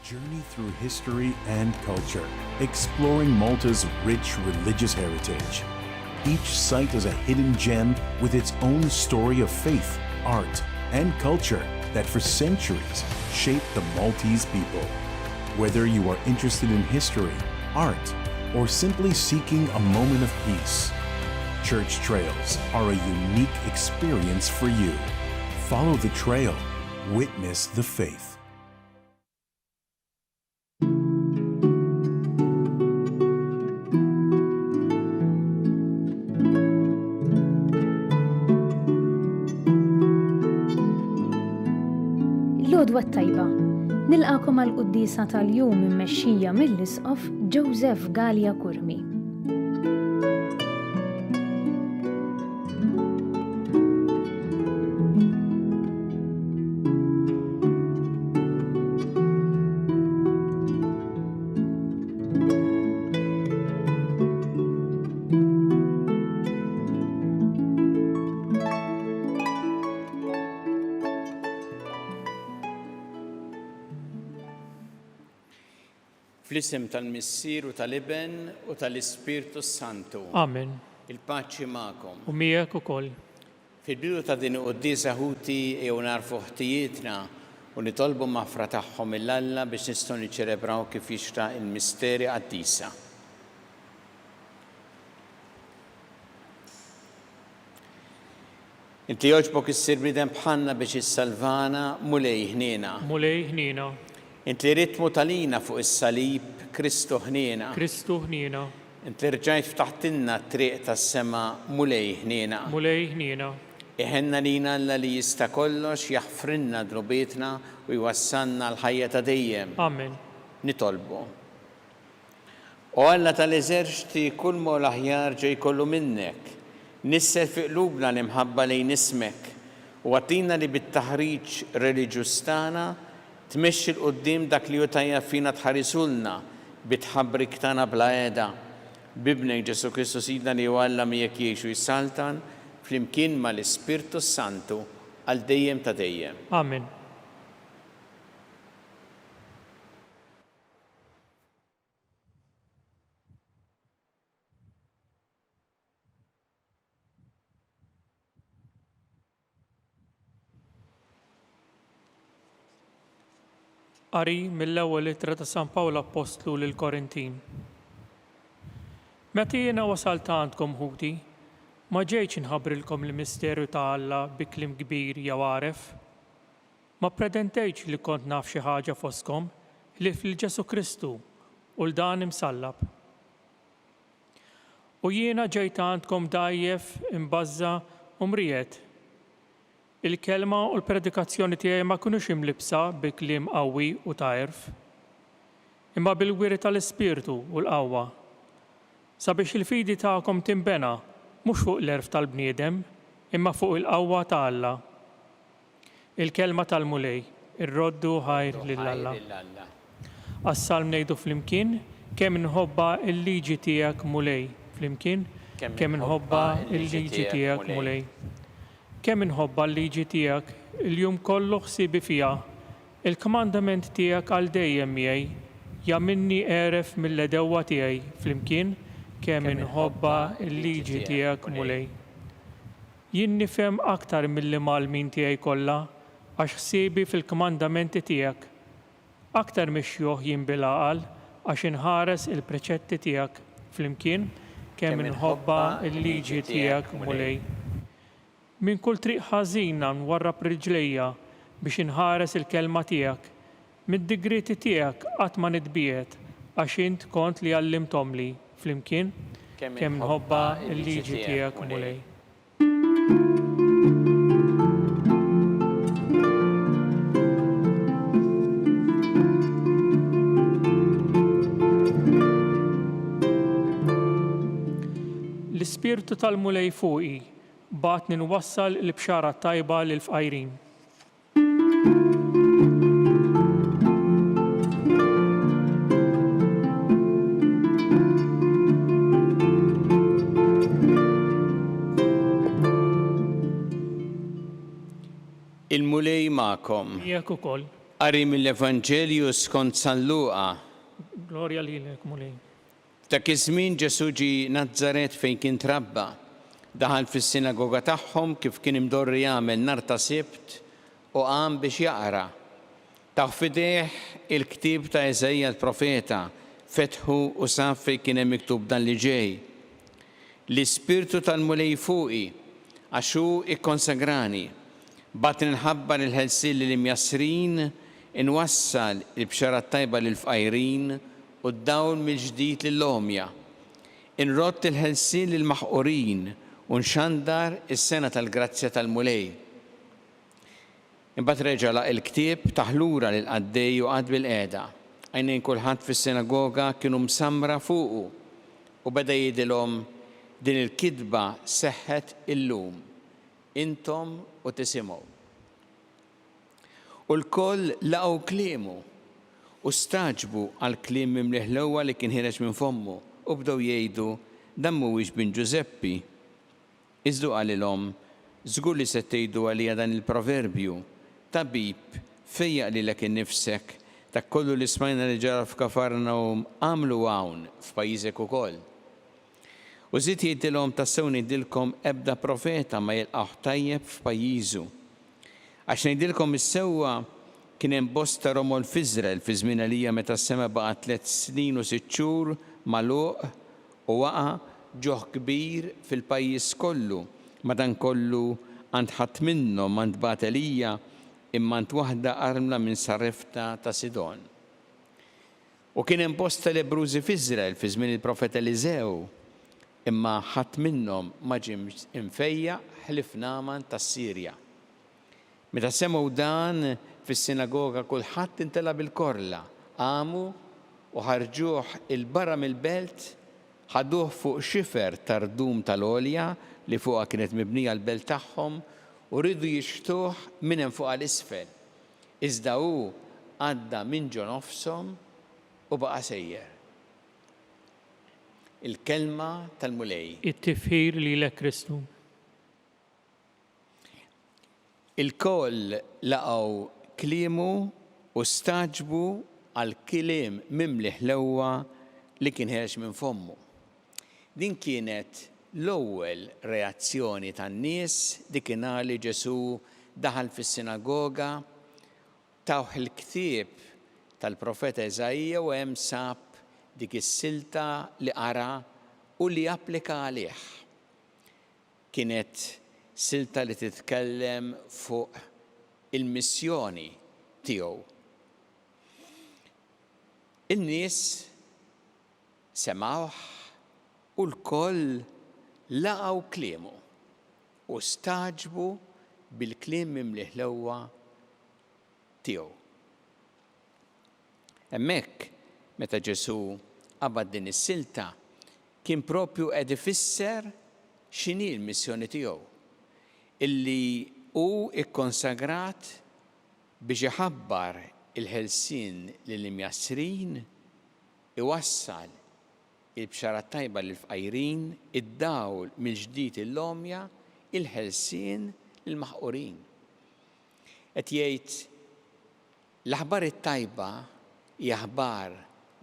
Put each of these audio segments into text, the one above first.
Journey through history and culture, exploring Malta's rich religious heritage. Each site is a hidden gem with its own story of faith, art, and culture that for centuries shaped the Maltese people. Whether you are interested in history, art, or simply seeking a moment of peace, Church Trails are a unique experience for you. Follow the trail, witness the faith. L-għodwa t-tajba. Nilqakom għal quddiesa tal-jum immexxija mill-Isqof Joseph Galea Curmi. Fl-isem tal-Missier u tal-Iben u tal-Ispirtu s-Santu. Amen. Il-paċi magħkom. U miegħek ukoll. Fil-bidu ta' din il-quddiesa ħuti ejjew nagħrfu ħtijietna u nitolbu maħfra tagħhom 'il Alla biex nistgħu niċċelebraw kif jixraq il-misteri qaddisa. Int li jogħġbok issir bniedem bħalna biex issalvana, Mulej ħniena. Mulej ħniena. Int li ridt tmut għalina fuq is-salib, Kristu ħniena. Kristu ħniena. Int li rġajt ftaħtilna t-triq tas-sema, Mulej ħniena. Mulej ħniena. Iħenn għalina Alla li jista' kollox, jaħfrilna dnubietna u jwassalna għall-ħajja ta' dejjem. Amen. Nitolbu. O Alla tal-eżerċti, kull ma hu l-aħjar ġej kollu minnek. Nissel fi qlubna l-imħabba lejn ismek, u agħtina li bit-taħriġ reliġjuż tagħna tmexxi 'l quddiem dak li hu tajjeb fina tħarisulna bit-tħabrik tagħna bla heda. B'Ibnek Ġesù Kristu Sidna li hu Alla miegħek jgħix u jsaltan flimkien ma' l-Ispirtu s-Santu għal dejjem ta' dejjem. Amen. Qari mill-ewwel ittra ta' San Pawl Appostlu lill-Korintin. Meta jiena wasalt għandkom ħuti, ma ġejtx inħabbrilkom l-misteru ta' Alla bi kliem kbir jew għaref. Ma ppretendejtx li kont naf xi ħaġa fostkom ħlief lil Ġesù Kristu u 'l dan imsallab. U jiena ġejt għandkom dgħajjef, imbażża' u mriegħed. Il-kelma u l-predikazzjoni tiegħi ma kinux imlibbsa bi kliem qawwi u ta' għerf, imma bil-wiri tal-Ispirtu u l-qawwa, sabiex il-fidi tagħkom tinbena mhux fuq l-għerf tal-bniedem, imma fuq il-qawwa ta' Alla. Il-Kelma tal-Mulej, Irroddu ħajr lil Alla. Għas-Salm ngħidu flimkien, Kemm inħobbha l-liġi tiegħek, Mulej. Flimkien, Kemm inħobbha l-liġi tiegħek, Mulej. Kemm inħobbha l-liġi tiegħek, il-jum kollu ħsiebi fiha. Il-kmandament tiegħek għal dejjem miegħi, jagħmilni għeref mill-għedewwa tiegħi. Flimkien, Kemm inħobbha l-liġi tiegħek, Mulej. Jien nifhem aktar mill-imgħallmin tiegħi kollha, għax ħsiebi fil-kmandamenti tiegħek. Aktar mix-xjuħ jien bil-għaqal, għax inħares il-preċetti tiegħek. Flimkien, kemm inħobbha l-liġi tiegħek, Mulej. Minn kull triq ħażina nwarrab riġlejja biex inħares il-kelma tiegħek. Mid-digrieti tiegħek qatt ma nitbiegħed, għax int kont li għallimthomli. Flimkien, kemm nħobbha l-liġi tiegħek, Mulej. L-Ispirtu tal-Mulej fuqi, bagħatni nwassal il-bxara t-tajba lill-fqajrin. Il-Mulej magħkom. Miegħek ukoll. Qari mill-Evanġelju skont San Luqa. Glorja lilek, Mulej. F'dak iż-żmien Ġesù ġie Nazaret fejn kien trabba. Daħal fis-sinagoga tagħhom kif kien imdorri jagħmel nhar ta' Sibt u qam biex jaqra. Tawh f'idejh il-ktieb ta' Iżaija l-profeta, fetħu u sab fejn kien hemm miktub dan li ġej, L-Ispirtu tal-Mulej fuqi, għax hu kkonsagrani. Bagħatni nħabbar il-ħelsien lill-imjassrin, inwassal il-bxara t-tajba lill-fqajrin u d-dawl mill-ġdid lill-għomja. Inrodd il-ħelsien lill-maħqurin u nxandar is-sena tal-grazzja tal-Mulej. Imbagħad reġa' laq il-ktieb, tah lura lill-qaddej u qagħad bilqiegħda. Għajnejn kulħadd fis-sinagoga kienu msammra fuqu, u beda jgħidilhom, Din il-kitba seħħet illum, intom u tisimgħu. U lkoll laqgħu kliemu, u stagħġbu għall-kliem mimli ħlewwa li kien ħiereġ minn fommu, u bdew jgħidu, Dan mhuwiex bin Ġużeppi? Iżda hu qalilhom, Żgur li se tgħidu għalija dan il-proverbju, 'Tabib, fejjaq lilek innifsek, dak kollu li smajna li ġara f'Kafarnahum agħmlu hawn f'pajjiżek ukoll. U żied jgħidilhom, Tassew ngħidilkom, ebda profeta ma jilqgħuh tajjeb f'pajjiżu. Għax ngħidilkom is-sewwa, kien hemm bosta romol f'Iżrael fi żmien Elija meta s-sema baqa' tlett snin u sitt xhur magħluq u waqa' ġuħ kbir fil-pajjiż kollu, madankollu għand ħadd minnhom ma ntbagħat Elija, imma għand waħda armla minn Sarefta ta' Sidon. U kien hemm bosta lebbrużi f'Iżrael fi żmien il-profeta Eliżew, imma ħadd minnhom ma ġie mfejjaq ħlief Nagħman tas-Sirja. Meta semgħu dan fis-sinagoga kulħadd imtela bil-korla, qamu u ħarġuh 'il barra mill-belt, ħaduh fuq xifer ta' rdum tal-għolja li fuqha kienet mibnija l-belt tagħhom u riedu jixħtuh minn hemm fuq għal isfel. Iżda hu għadda minn ġo nofshom u baqa' sejjer. Il-Kelma tal-Mulej. It-tifħir lilek Kristu. Ilkoll laqgħu kliemu u stagħġbu għall-kliem mimli ħlewwa li kien ħereġ minn fommu. Din kienet l-ewwel reazzjoni tan-nies dikinhar li Ġesù daħal fis-sinagoga, tawh il-ktieb tal-profeta Iżaija u hemm sab dik is-silta li qara u li applika għalih. Kienet silta li titkellem fuq il-missjoni tiegħu. In-nies semgħuh u lkoll laqgħu kliemu u stagħġbu bil-kliem mimli ħlewwa tiegħu. Hemmhekk, meta Ġesù qabad din is-silta, kien proprju qed ifisser x'inhi l-missjoni tiegħu, illi hu kkonsagrat biex iħabbar il-ħelsien lill-imjassrin, iwassal il-Bxara t-Tajba lill-fqajrin, id-dawl mill-ġdid lill-għomja, il-ħelsien lill-maħqurin. Qed jgħid, L-aħbar it-tajba hi aħbar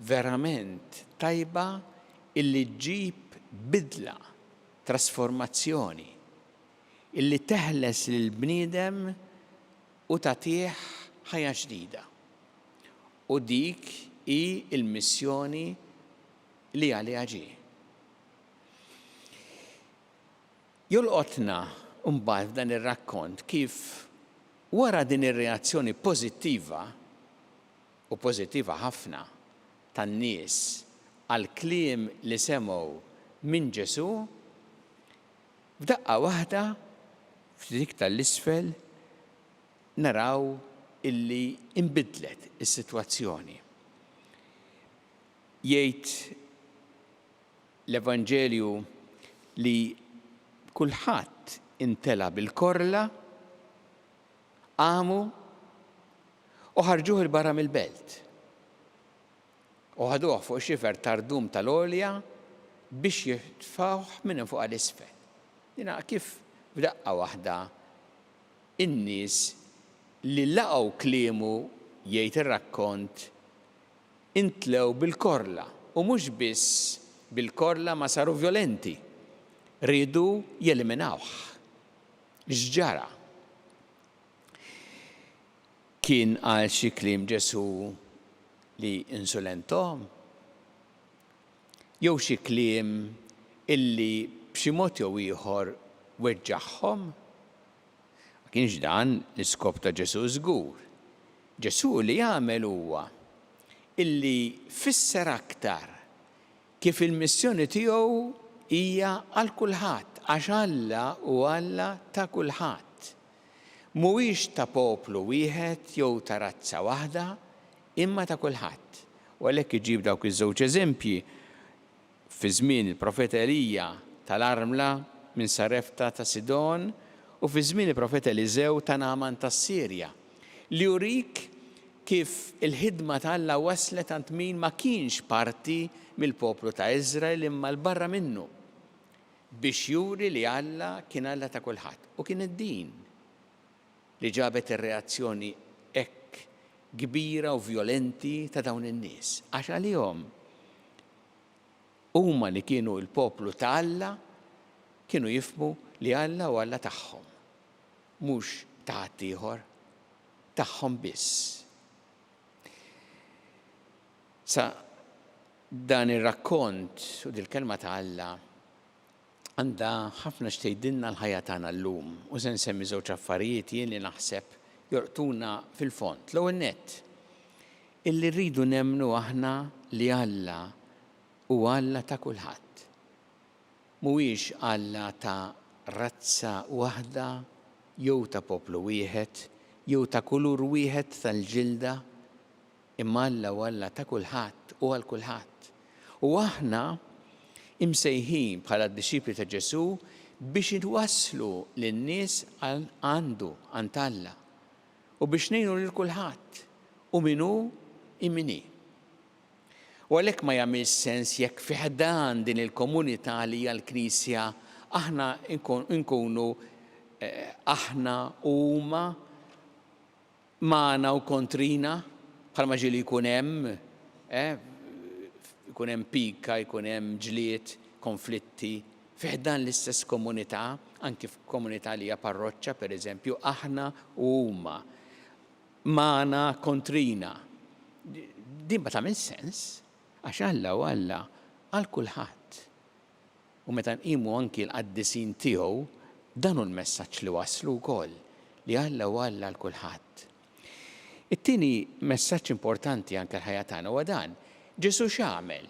verament tajba illi ġġib bidla, trasformazzjoni, illi teħles lill-bniedem u tagħtih ħajja ġdida. U dik hi l-missjoni li għaliha ġie. Jolqotna mbagħad f'dan ir-rakkont kif wara din ir-reazzjoni pożittiva, u pożittiva ħafna, tan-nies għall-kliem li semgħu minn Ġesù, f'daqqa waħda, ftit iktar 'l isfel, naraw illi nbidlet is-sitwazzjoni. Jgħid l-Evanġelju li kulħadd imtela bil-korla, qamu u ħarġuh 'il barra mill-belt. U ħaduh fuq xifer ta' rdum tal-għolja biex jitfgħuh minn hemm fuq għal isfel. Dina kif f'daqqa waħda in-nies li laqgħu kliemu jgħid ir-rakkont, intlew bil-korla, u mhux biss bil-korla ma saru vjolenti, riedu jeliminawh. X'ġara? Kien qal xi kliem Ġesù li insulenthom? Jew xi kliem illi b'xi mod jew ieħor weġġagħhom? Ma kienx dan l-iskop ta' Ġesù żgur. Ġesù li għamel huwa illi fisser aktar kif il-missjoni tiegħu hija għal kulħadd għax Alla hu Alla ta' kulħadd. Mhuwiex ta' poplu wieħed jew ta' razza waħda, imma ta' kulħadd. U għalhekk iġib dawk iż-żewġ eżempji fi żmien il-profeta Elija tal-armla minn Sarefta ta' Sidon u fi żmien il-profeta Eliżew ta' Nagħman tas-Sirja, li jurik kif il-ħidma ta' Alla waslet għand min ma kienx parti mill-poplu ta' Iżrael imma 'l barra minnu, biex juri li Alla kien Alla ta' kulħadd. U kienet din li ġabet ir-reazzjoni hekk kbira u vjolenti ta' dawn in-nies, għax għalihom huma li kienu l-poplu ta' Alla kienu jifhmu li Alla hu Alla tagħhom, mhux ta' ħaddieħor, tagħhom biss. Sa dan ir-rakkont u dil-kelma ta' Alla għandha ħafna x'tgħidilna l-ħajja tagħna llum u se nsemmi żewġ affarijiet jien li naħseb jolqtuna fil-fond. L-ewwel nett, illi rridu nemmnu aħna li Alla hu Alla ta' kulħadd. Mhuwiex Alla ta' razza waħda jew ta' poplu wieħed jew ta' kulur wieħed tal-ġilda, Imma Alla hu Alla ta' kulħadd u għal kulħadd. U aħna imsejħin bħala d-dixxipli ta' Ġesù biex inwasslu lin-nies għandu, għand Alla, u biex ngħinu lil kulħadd, hu min hu, hi min hi. U għalhekk ma jagħmilx sens jekk fi ħdan din il-komunità li hija l-Knisja aħna nkunu aħna u huma magħna u kontrina, bħalma ġieli jkun hemm, eh, jkun hemm pika, jkun hemm ġlied, konflitti, fi ħdan l-istess komunità, anki f'komunità li hija parroċċa, pereżempju, aħna u huma, magħna kontrina. Din ma tagħmilx sens, għax Alla hu Alla għal kulħadd. U meta nqimu anki l-qaddisin tiegħu, dan hu l-messaġġ li wasslu wkoll, li Alla hu Alla għal kulħadd. It-tieni messaġġ importanti anke għall-ħajja tagħna huwa dan, Ġesù x'għamel?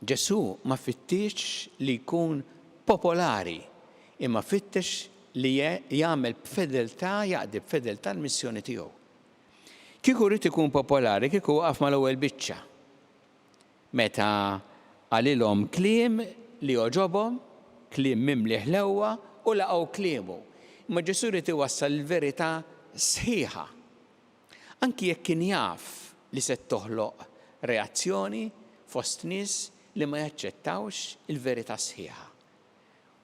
Ġesù ma fittixx li jkun popolari, imma fittex li jagħmel b'fedeltà, jaqdi b'fedeltà l-missjoni tiegħu. Kieku ried ikun popolari, kieku waqaf mal-ewwel biċċa. Meta qalilhom kliem li għoġobhom, kliem mimli ħlewwa, u laqgħu kliemu. Imma Ġesù ried iwassal il-verità sħiħa. Anki jekk kien jaf li se toħloq reazzjoni fost nies li ma jaċċettawx il-verità sħiħa.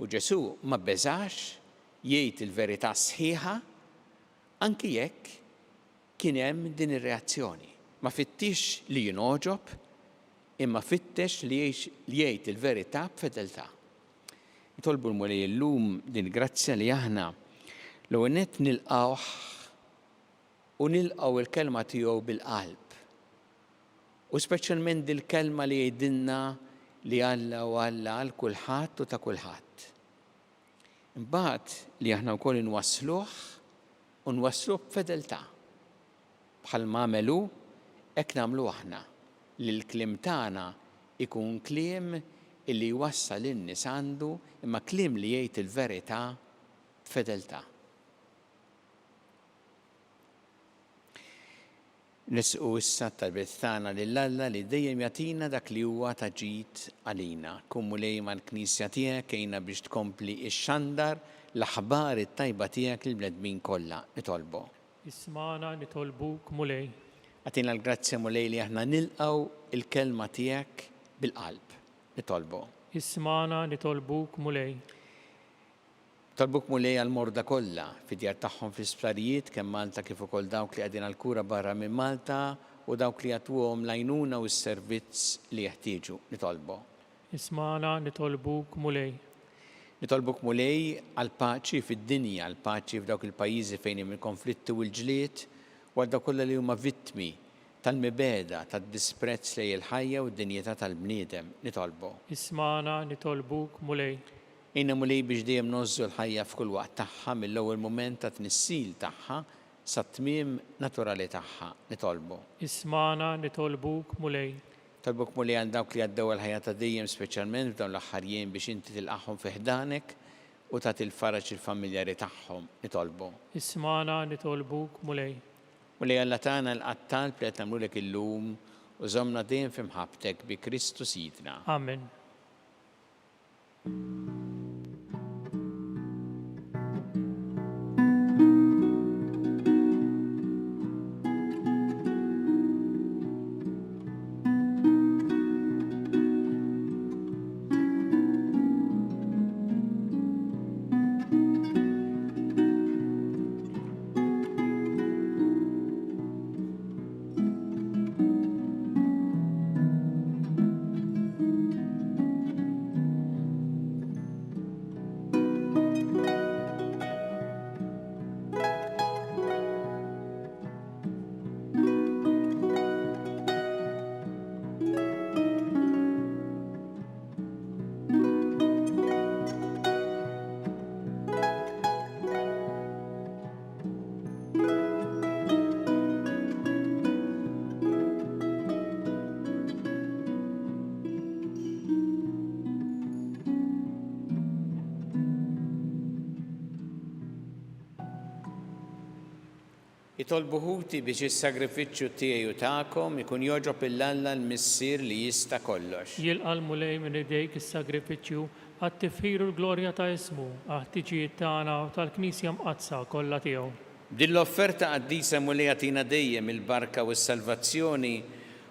U Ġesù ma beżax jgħid il-verità sħiħa anki jekk Kien hemm din ir-reazzjoni. Ma fittixx li jingħoġob, imma fittex li jgħid il-verità b'fedeltà. Nitolbu l-Mulej illum din il-grazzja li aħna l-ewwel nett nilqgħuh u nilqgħu l-kelma tiegħu bil-qalb. U speċjalment dil-kelma li jgħidilna li Alla hu Alla għal kulħadd u ta' kulħadd. Imbagħad li aħna wkoll inwassluh u nwassluh b'fedeltà. Bħalma għamel hu, hekk nagħmlu aħna, li l-kliem tagħna jkun kliem illi jwassal lin-nies għandu, imma kliem li jgħid il-verità b'fedeltà. Nressqu issa t-talbiet tagħna lil Alla li dejjem jagħtina dak li huwa ta' ġid għalina. Kun Mulej mal-Knisja tiegħek, għinna biex tkompli xxandar l-aħbar it-tajba tiegħek lill-bnedmin kollha. Nitolbu. Ismagħna nitolbuk, Mulej. Agħtina l-grazzja, Mulej, li aħna nilqgħu l-kelma tiegħek bil-qalb. Nitolbu. Ismagħna nitolbuk, Mulej. Nitolbuk Mulej għall-morda kollha, fid-djar tagħhom fl-isptarijiet kemm Malta kif ukoll dawk li qegħdin għall-kura barra minn Malta u dawk li jagħtuhom l-għajnuna u s-servizz li jeħtieġu. Nitolbu. Ismagħna nitolbuk Mulej. Nitolbuk Mulej għall-paċi fid-dinja, għall-paċi f'dawk il-pajjiżi fejn hemm il-konflitti u l-ġlied u għal dawk kollha li huma vittmi tal-mibegħda, tad-disprezz lejn il-ħajja u d-dinjità tal-bniedem. Nitolbu. Ismagħna nitolbuk Mulej. Għinna Mulej biex dejjem ngħożżu l-ħajja f'kull waqt tagħha mill-ewwel mument tat-tnissil tagħha sat-tmiem naturali tagħha. Nitolbu. Ismagħna nitolbuk Mulej. Nitolbuk Mulej għal dawk li għaddew għall-ħajja ta' dejjem speċjalment f'dawn l-aħħar jiem biex inti tilqagħhom fi ħdanek u tagħti l-faraġ lill-familjari tagħhom. Nitolbu. Ismagħna nitolbuk Mulej. Mulej Alla tagħna ilqa' t-talb li qed nagħmlulek illum u żommna dejjem fi mħabbtek bi Kristu Sidna. Amen. Itolbu ħuti biex is-sagrifiċċju tiegħi u tagħkom ikun jogħġob 'il Alla l-Missier li jista' kollox. Jilqa' l-Mulej minn idejk is-sagrifiċċju għat-tifħir u l-glorja ta' ismu, għall-ħtiġijiet tagħna u tal-Knisja Mqaddsa kollha tiegħu. B'din l-offerta qaddisa Mulej agħtina dejjem il-barka u s-salvazzjoni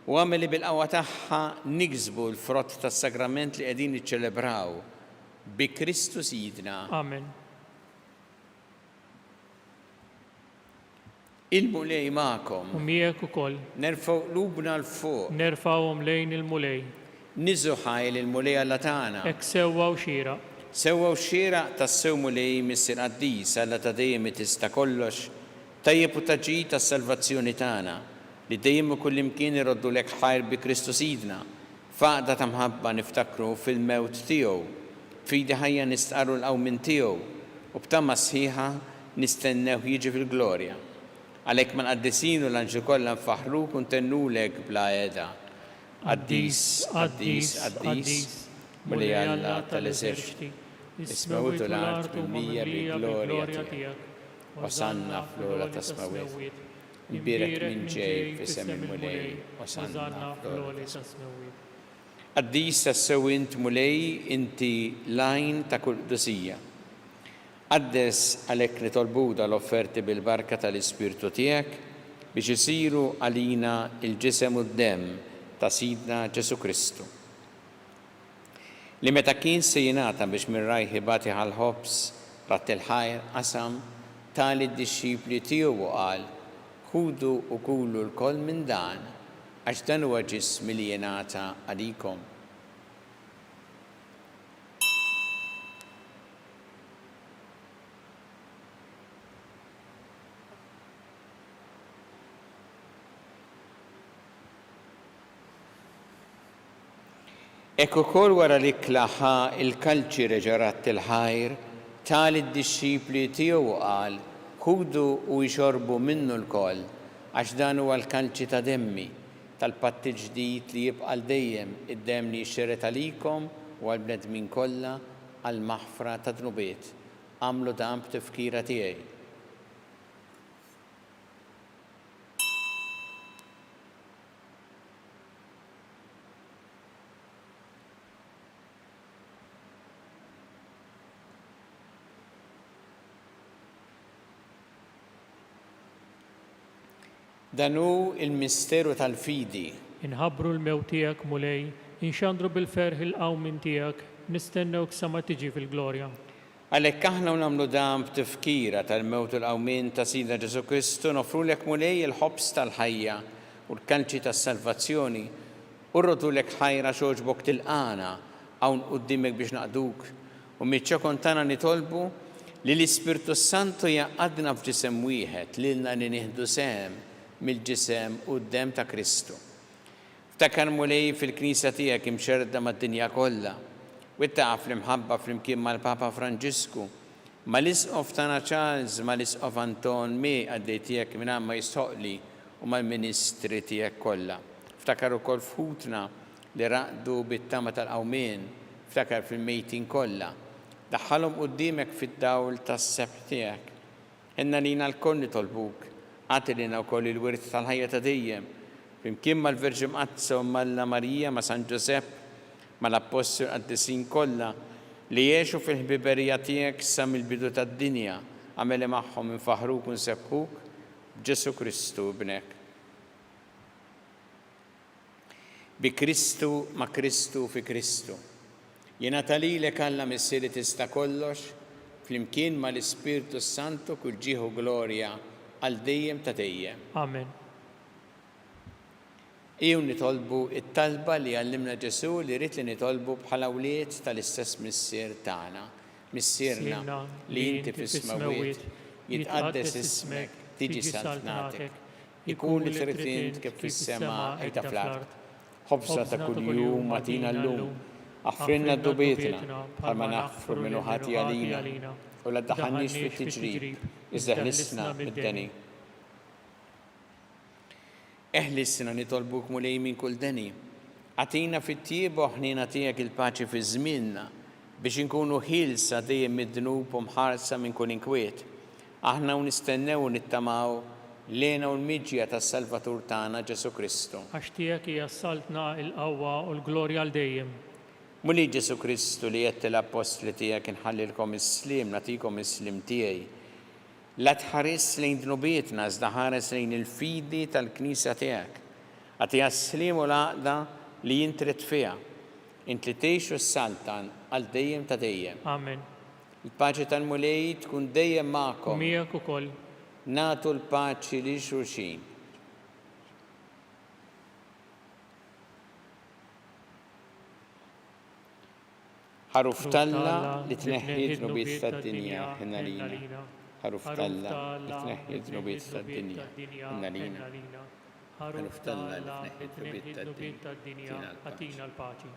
u agħmel li bil-qawwa tagħha niksbu l-frott tas-sagrament li qegħdin niċċelebraw. Bi Kristu Sidna. Amen. Il-Mulej magħkom. U miegħek ukoll. Nerfgħu qlubna 'l fuq. Nerfgħuhom lejn il-Mulej. Niżżu ħajr lill-Mulej Alla tagħna. Hekk sewwa u xieraq. Sewwa u xieraq tassew Mulej Missier qaddis, Alla ta' dejjem li tista' kollox, tajjeb u ta' ġid għas-salvazzjoni tagħna, li dejjem u kullimkien irroddulek ħajr bi Kristu Sidna, F'għaqda ta' mħabba niftakru fil-mewt tiegħu, b'fidi ħajja nistqarru l-qawmien tiegħu, u b'tama sħiħa nistennewh jiġi fil-glorja. Għalhekk mal-qaddisin u l-anġli kollha nfaħħruk u ntennulek bla heda, Qaddis, qaddis, qaddis, Mulej Alla tal-eżerċti, is-smewwiet u l-art mimlija bil-glorja tiegħek. Osanna fl-ogħla tas-smewwiet. Imbierek min ġej f'isem il-Mulej, Osanna fl-għoli tas-smewwiet. Qaddis tassew int, Mulej, inti l-għajn ta' kull qdusija. Qaddes għalhekk nitolbuk dawn l-offerti bil-barka tal-Ispirtu tiegħek biex isiru għalina l-ġisem u d-demm ta' Sidna Ġesù Kristu. Li meta kien se jingħata biex minn rajh ibati ħall-ħobż, radd il-ħajr, qasam, ta lid-dixxipli tiegħu u qal, Ħudu u kulu lkoll minn dan, għax dan huwa ġismi li jingħata għalikom. Hekk ukoll wara l-ikla ħa l-kalċi reġa' radd il-ħajr, ta lid-dixxipli tiegħu u qal, Ħudu u ixorbu minnu lkoll, għax dan huwa l-kalċi ta' demmi, tal-patt il-ġdid li jibqa' għal dejjem, id-demm li jixxerred għalikom u għall-bnedmin kollha għall-maħfra tad-dnubiet. Agħmlu dan b'tifkira tiegħi. Dan hu l-misteru tal-fidi. Inħabbru l-mewt tiegħek, Mulej, inxandru bil-ferħ il-qawmien tiegħek, nistennewk sa ma tiġi fil-glorja. Għalhekk aħna u nagħmlu dan b'tifkira tal-mewt u l-qawmien ta' Sidna Ġesù Kristu, noffrulek Mulej il-ħobż tal-ħajja u l-kalċi tas-salvazzjoni, u rroddulek ħajr għax għoġbok tilqagħna hawn quddiemek biex naqduk, u miċ-ċokon tagħna nitolbu li l-Ispirtu s-Santu jgħaqqadna f'ġisem wieħed lilna li nieħdu sehem mill-ġisem u d-demm ta' Kristu. Ftakar, Mulej, fil-Knisja tiegħek imxerrda mad-dinja kollha, wettaqha fl-imħabba flimkien mal-Papa Franġisku, mal-Isqof tagħna Charles, mal-Isqof Anton Mee, qaddej tiegħek mingħajr ma jistħoqqli, u mal-ministri tiegħek kollha. Ftakar ukoll f'ħutna li raqdu bit-tama tal-qawmien, ftakar fil-mejtin kollha. Daħħalhom quddiemek fid-dawl tas-sebħ tiegħek. Għinna lina lkoll nitolbuk, agħti lilna wkoll il-wirt tal-ħajja ta' dejjem, flimkien mal-Verġni Mqaddsa Omm Alla Marija, ma' San Ġużepp, mal-Appostli u l-qaddisin kollha, li għexu fil-ħbiberija tiegħek sa mill-bidu tad-dinja, agħmel li magħhom infaħħruk u nsebbħuk b'Ġesù Kristu Ibnek. Bi Kristu, ma' Kristu, fi Kristu. Jingħata lilek Alla Missier li tista' kollox, flimkien ma' l-Ispirtu s-Santu kull ġieħ u glorja għal dejjem ta' dejjem. Amen. Ejjew nitolbu t-talba li għallimna Ġesù li ried li nitolbu bħala wlied tal-istess Missier tagħna. Missierna, li inti fis-smewwiet, jitqaddes ismek, tiġi saltnatek, Ikun li trid int kif fis-sema hekk ta' fl-art. Ħobżna ta' kuljum agħtina llum. Aħfrilna dnubietna, bħalma naħfru min hu ħati għalina, u la ddaħħalniex fit-tiġrib, iżda eħlisna mid-deni. Eħlisna, nitolbuk, Mulej, minn kull deni. Agħtina fit-tjieba u ħniena tiegħek il-paċi fi żmienna, biex inkunu ħielsa dejjem mid-dnub u mħarsa minn kull inkwiet. Aħna u nistennew u nittamaw l-hena u l-miġja tas-Salvatur tagħna Ġesù Kristu. Għax tiegħek hija s-saltna, il-qawwa u l-glorja għal dejjem. Mulej Ġesù Kristu li għedt lill-appostli tiegħek inħallilkom is-sliem, nagħtikom is-sliem tiegħi. La tħarisx lejn dnubietna iżda ħares lejn il-fidi tal-Knisja tiegħek. Agħtiha s-sliem u l-għaqda li int ridt fiha. Int li tgħix u ssaltan għal dejjem ta' dejjem. Amen. Il-paċi tal-Mulej tkun dejjem magħkom. U miegħek ukoll. Nagħtu l-paċi lil xulxin. Ħaruf t'Alla li tneħħi d-dnubiet tad-dinja, ħenn għalina. Ħaruf t'Alla li tneħħi d-dnubiet tad-dinja, ħenn għalina. Ħaruf t'Alla li tneħħi d-dnubiet tad-dinja, agħtina l-paċi.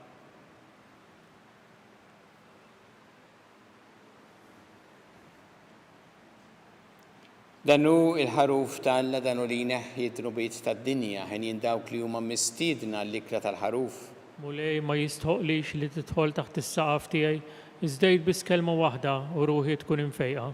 Dan hu l-Ħaruf ta' Alla, dan hu li jneħħi d-dnubiet tad-dinja, henjin dawk li huma mistiedna għall-ikla tal-Ħaruf. Mulej, ma jistħoqqlix li tidħol taħt is-saqaf tiegħi, iżda għid biss kelma waħda u ruħi tkun imfejqa.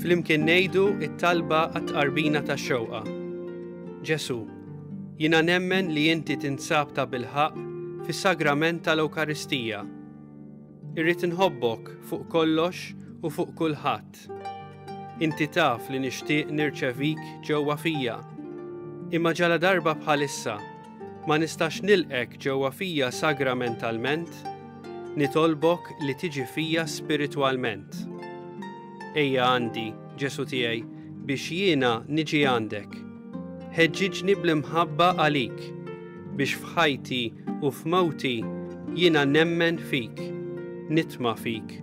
Flimkien ngħidu it-talba għat-tqarbina tax-xewqa. Ġesu, jiena nemmen li inti tinsab ta' bilħaqq fis-sagrament tal-Ewkaristija. Irrid inħobbok fuq kollox u fuq kulħadd. Inti taf li nixtieq nirċevik ġewwa fija. Imma ġaladarba bħalissa ma nistax nilqgħek ġewwa fija sagramentalment, nitolbok li tiġi fija spiritwalment. Ejja għandi, Ġesù tiegħi, biex jiena niġi għandek. Ħeġġiġni bl-imħabba għalik, biex f'ħajti u f'mewti jiena nemmen fik, nitma' fik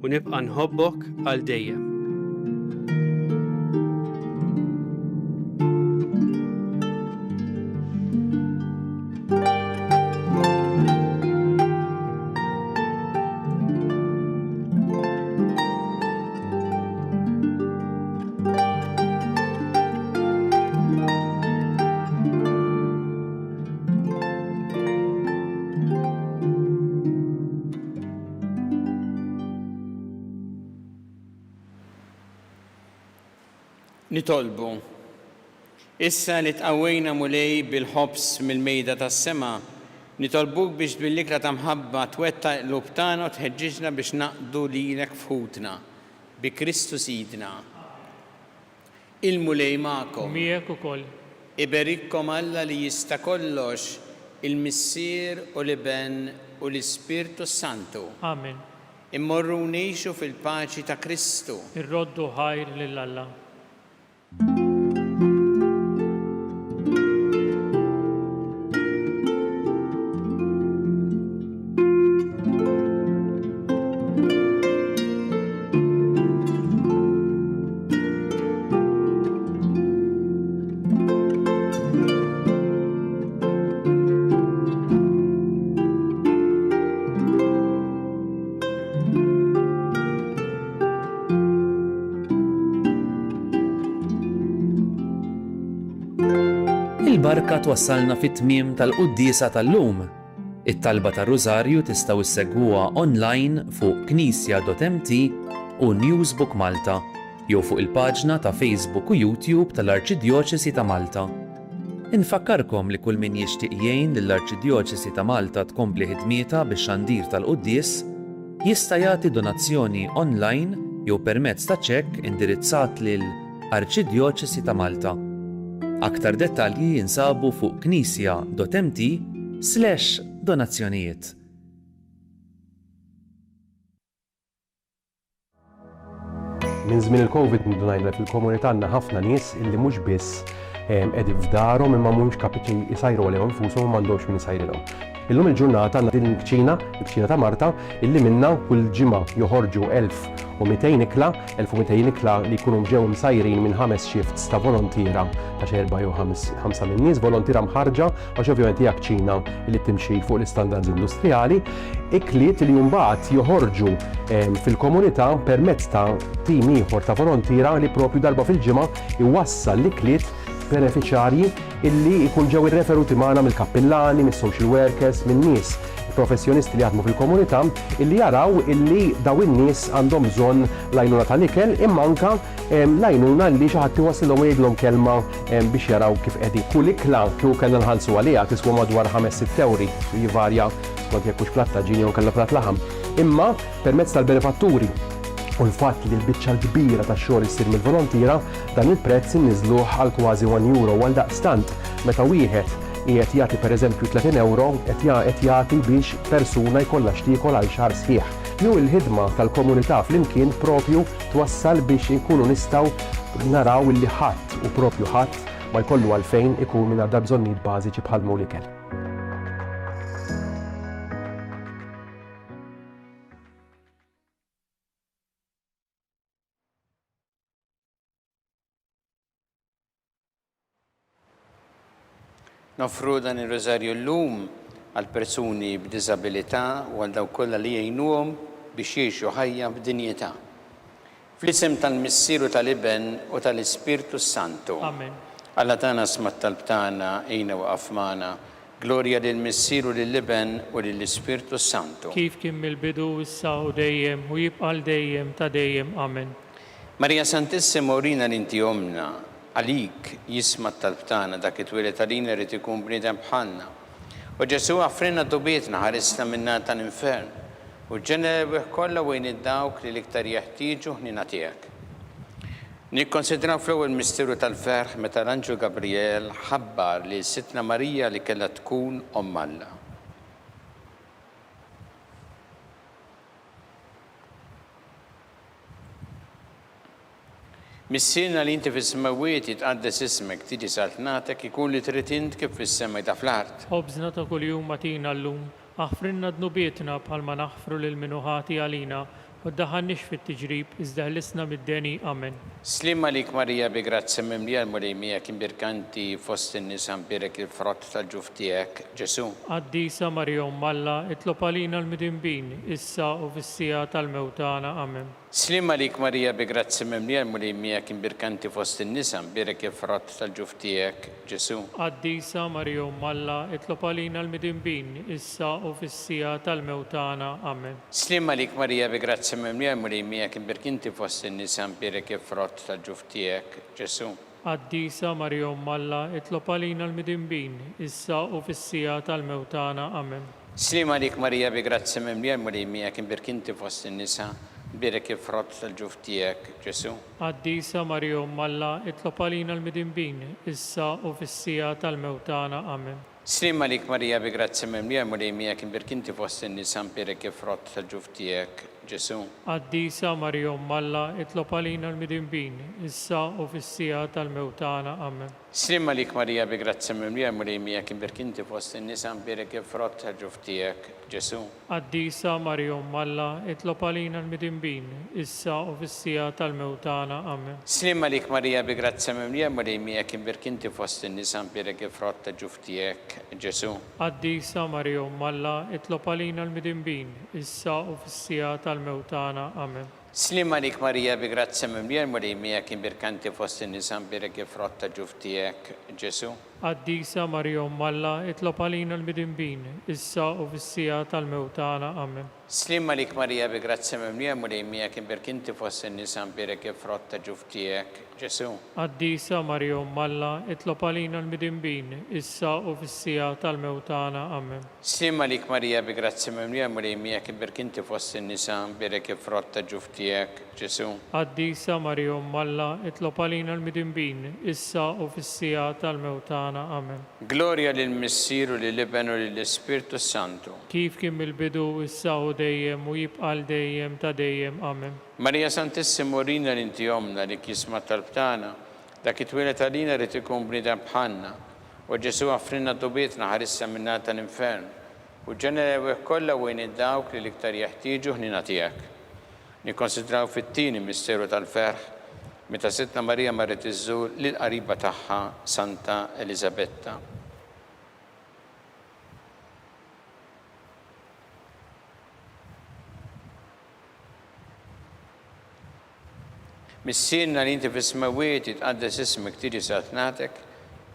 u nibqa' nħobbok għal dejjem. Nitolbu. Issa li tqawwejna Mulej bil-ħobż mill-mejda tas-sema, nitolbuk biex bil-ikla ta' mħabba twettaq il-qlub tagħna u tħeġġiġna biex naqdu lilek f'ħutna. Bi Kristu Sidna. Il-Mulej magħkom. Miegħek ukoll. Iberikkom Alla li jista' kollox, il-Missier u l-Iben u l-Ispirtu s-Santu. Amen. Immorru u ngħixu fil-paċi ta' Kristu. Irroddu ħajr lil Alla. Il-barka twassalna fit-tmiem tal-quddiesa tal-lum. It-talba tar-Rużarju tistgħu ssegwuha online fuq knisja.mt u Newsbook Malta jew fuq il-paġna ta' Facebook u YouTube tal-Arċidjoċesi ta' Malta. Infakkarkom li kull min jixtieq jgħin lill-Arċidjoċesi ta' Malta tkompli ħidmietha bix-xandir tal-quddies, jista' jagħti donazzjoni online jew permezz ta' ċekk indirizzat lil Arċidjoċesi ta' Malta. Aktar dettalji jinsabu fuq knisja.mt slash donazzjonijiet. Minn żmien il-Covid ndunajna li fil-komunità għandna ħafna nies illi mhux biss ehm, qegħdin f'darhom imma mhumiex kapaċi jsajru għalihom infushom u m'għandhomx min isajrilhom. Illum il-ġurnata għandna din il-kċina, il-kċina ta' Marta, illi minna kull ġimgħa joħorġu 1200 ikla, 1200 ikla li jkunu ġew imsajrin minn ħames shifts ta' volontiera ta' xi erba' jew ħamsa minn nies, volontiera mħarġa għax ovvjament hija kċina li timxi fuq l-istandards industrijali. Ikliet li mbagħad joħorġu fil-komunità permezz ta' tim ieħor ta' volontiera li propju darba fil-ġimgħa iwassal l-ikliet benefiċjarji illi jkun ġew irreferuti magħna mill-kappillani, mis-social workers, minn nies professjonisti li jaħdmu fil-komunità illi jaraw illi daw in-nies għandhom bżonn l-għajnuna tal-ikel imma anka l-għajnuna li xi ħadd iwasslilhom u jgħidilhom kelma biex jaraw kif qegħdin. Kull ikla kieku kellna nħallsu għaliha tiswa madwar 5-6 ewri, jivarja skont jekk hux platt tagħġin jew inkella platt laħam. Imma permezz tal-benefatturi u l-fatt li l-biċċa l-kbira tax-xogħol issir mill-volontiera, dan il-prezz inniżluh għal kważi 1 euro u għaldaqstant meta wieħed qiegħed jagħti pereżempju 30 ewro qed jagħti biex persuna jkollha x'tiekol għal xahar sħiħ. Jew il-ħidma tal-komunità flimkien propju twassal biex inkunu nistgħu naraw illi ħadd, u propju ħadd, ma jkollu għalfejn ikun mingħajr dal-bżonnijiet bażiċi bħal m'hu l-ikel. Noffru dan ir-Rużarju llum għal persuni b'diżabilità u għal dawk kollha li jgħinuhom biex jgħixu ħajja b'dinjità. Fl-isem tal-Missier u tal-Iben u tal-Ispirtu s-Santu. Amen. Alla tagħna sma' t-talb tagħna, għinna u aqaf magħna. Glorja lill-Missier u lill-Iben u lill-Ispirtu s-Santu. Kif kien mill-bidu, issa u dejjem, u jibqa' għal dejjem ta' dejjem. Amen. Marija Santissima urina li inti Ommna, Għalik jisma' t-talb tagħna, dak li twieled għalina jrid ikun bniedem bħalna. O Ġesù, aħfrilna dnubietna, ħarisna min-nar tal-infern, u ġġenna l-erwieħ kollha u għin lil dawk li l-iktar jeħtieġu ħniena tiegħek. Nikkonsidraw fl-ewwel misteru tal-ferħ meta l-anġlu Gabrijel ħabbar lil Sidtna Marija li kellha tkun Omm Alla. Missierna li inti fis-smewwiet, jitqaddes ismek, tiġi saltnatek, ikun li trid int kif fis-sema jda fl-art. Ħobżna ta' kuljum agħtina llum. Aħfrilna dnubietna bħalma naħfru lil min hu ħati għalina, u ddaħħalniex fit-tiġrib, iżda ħlisna mid-deni. Amen. Sliem għalik Marija bi grazzja mimlija l-Mulej miegħek imbierka inti fost in-nisa mbierek il-frott tal-ġuf tiegħek, Ġesù. Qaddisa Marija Omm Alla, itlob għalina l-midinbin, issa u fis-siegħa tal-mewt tagħna. Amen. Sliem għalik Marija bi grazzja mimlija l-Mulej miegħek imbierka inti fost in-nisa mbierek il-frott tal-ġuf tiegħek, Ġesù. Qaddisa Marija Omm Alla, itlob għalina l-midinbin, issa u fis-siegħa tal-mewt tagħna. Amen. Sliem għalik Marija bi grazzja mimlija l-Mulej miegħek imbierka inti fost in-nisa mbierek il-frott tal-ġuf tiegħek, Ġesù. Qaddisa Marija Omm Alla, itlob għalina l-midinbin, issa u fis-siegħa tal-mewt tagħna. Amen. Sliem għalik Marija bi grazzja mimlija l-Mulej miegħek imbierk inti fost in-nisa, mbierek il-frott tal-ġuf tiegħek, Ġesù. Qaddisa Marija Omm Alla, itlob għalina l-midinbin, issa u fis-siegħa tal-mewt tagħna. Amen. Sliem għalik Marija bi grazzja mimlija l-Mulej miegħek imbierk inti fost in-nisa mbierek il-frott tal-ġuf tiegħek, Ġesù. Qaddisa Marija Omm Alla, itlob għalina l-midinbin, issa u fis-siegħa tal-mewt tagħna. Amen. Sliem għalik Marija bi grazzja mimlija l-Mulej miegħek imbierk inti fost in-nisa mbierek il-frott tal-ġuf tiegħek, Ġesù. Qaddisa Marija Omm Alla, itlob għalina l-midinbin, issa u fis-siegħa tal-mewt tagħna. Amen. Sliem għalik Marija bi grazzja mimlija l-Mulej miegħek imbierk inti fost in-nisa mbierek il-frott ta' ġuf tiegħek, Ġesù. Qaddisa Marija Omm Alla, itlob għalina l-midinbin, issa u fis-siegħa tal-mewt tagħna. Amen. Sliem għalik Marija bi grazzja mimlija l-Mulej miegħek imbierka inti fost in-nisa mbierek il-frott ta' ġuf tiegħek, Ġesù. Qaddisa Marija Omm Alla, itlob għalina l-midinbin, issa u fis-siegħa tal-mewt tagħna. Amen. Sliem għalik Marija bi grazzja mimlija l-Mulej miegħek imbierk inti fost in-nisa mbierek il-frott ta' ġuf tiegħek, Ġesù. Qaddisa Marija Omm Alla, itlob għalina l-midinbin, issa u fis-siegħa tal-mewt tagħna. Amen. Sliem għalik Marija bi grazzja mimlija l-Mulej miegħek imbierk inti fost in-nisa mbierek il-frott ta' ġuf tiegħek, Ġesù. Qaddisa Marija Omm Alla, itlob għalina l-midinbin, issa u fis-siegħa tal-mewt tagħna. Amen. Glorja lill-Missier u lill-Iben u lill-Ispirtu s-Santu. Kif kien mill-bidu, issa u dejjem, u jibqa' għal dejjem ta' dejjem. Amen. Marija Santissima urina li inti Ommna li jisma' t-talb tagħna. Dak li twieled għalina ried ikun bniedem bħalna. O Ġesù aħfrilna dnubietna, ħarisna min-nar tal-infern. U ġenna l-erwieħ kollha u għin 'il dawk li l-iktar jeħtieġu ħniena tiegħek. Nikkonsidraw fit-tieni misteru tal-ferħ meta Sidtna Marija marret iżżur lill-qariba tagħha Santa Eliżabetta. Missierna li inti fis-smewwiet, jitqaddes ismek, tiġi saltnatek,